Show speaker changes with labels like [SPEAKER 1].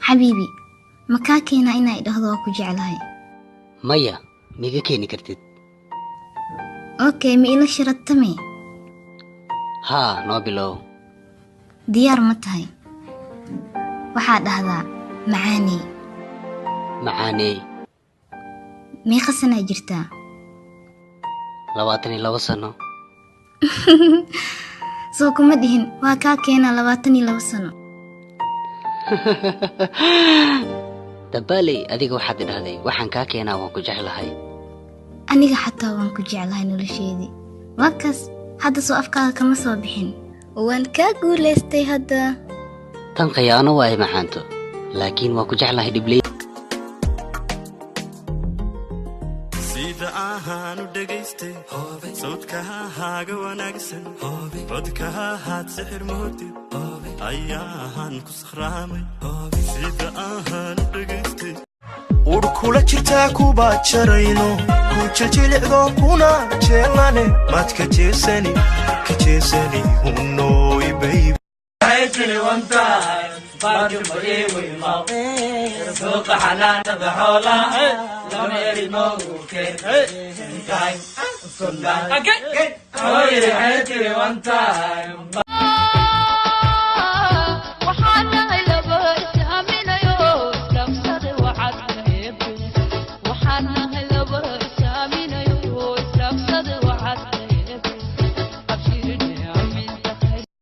[SPEAKER 1] Xabiibi, ma kaa keenaa inaa idhahdo waa ku jeclahay?
[SPEAKER 2] Maya, miga keeni kartid.
[SPEAKER 1] Okay, ma ila sharadtame?
[SPEAKER 2] Haa, noo bilow.
[SPEAKER 1] Diyaar ma tahay? Waxaa dhahdaa macaaney.
[SPEAKER 2] Macaaney.
[SPEAKER 1] Meeqa sanaa jirtaa?
[SPEAKER 2] 22 sano.
[SPEAKER 1] Soo kuma dhihin waa kaa keenaa 22 sano?
[SPEAKER 2] Dabaaley, adiga waxaad idhahday waxaan kaa keenaa waan ku jeclahay.
[SPEAKER 1] Aniga xataa waan ku jeclahay nolosheedii. Waa kaas hadda, soo afkaaga kama soo bixin? Waan kaa guulaystay hadda.
[SPEAKER 2] Tan khayaano waa ay macaanto, laakiin waan ku jeclahay dhibley.
[SPEAKER 3] Sida ahaan u dhegaystay sawdkahaaga wanaagsan, codkahaad sixir moodid ayaahaan ku sakhraamay. Sida ahaan u dhegaystay.
[SPEAKER 4] Ur kula jirtaa kuba jarayno ku jiljilicdo kuna jeelane maad ka jeesani ka jeesani hunooy baby.
[SPEAKER 5] Suuqa xanaanada xoolaha lama erimo keen.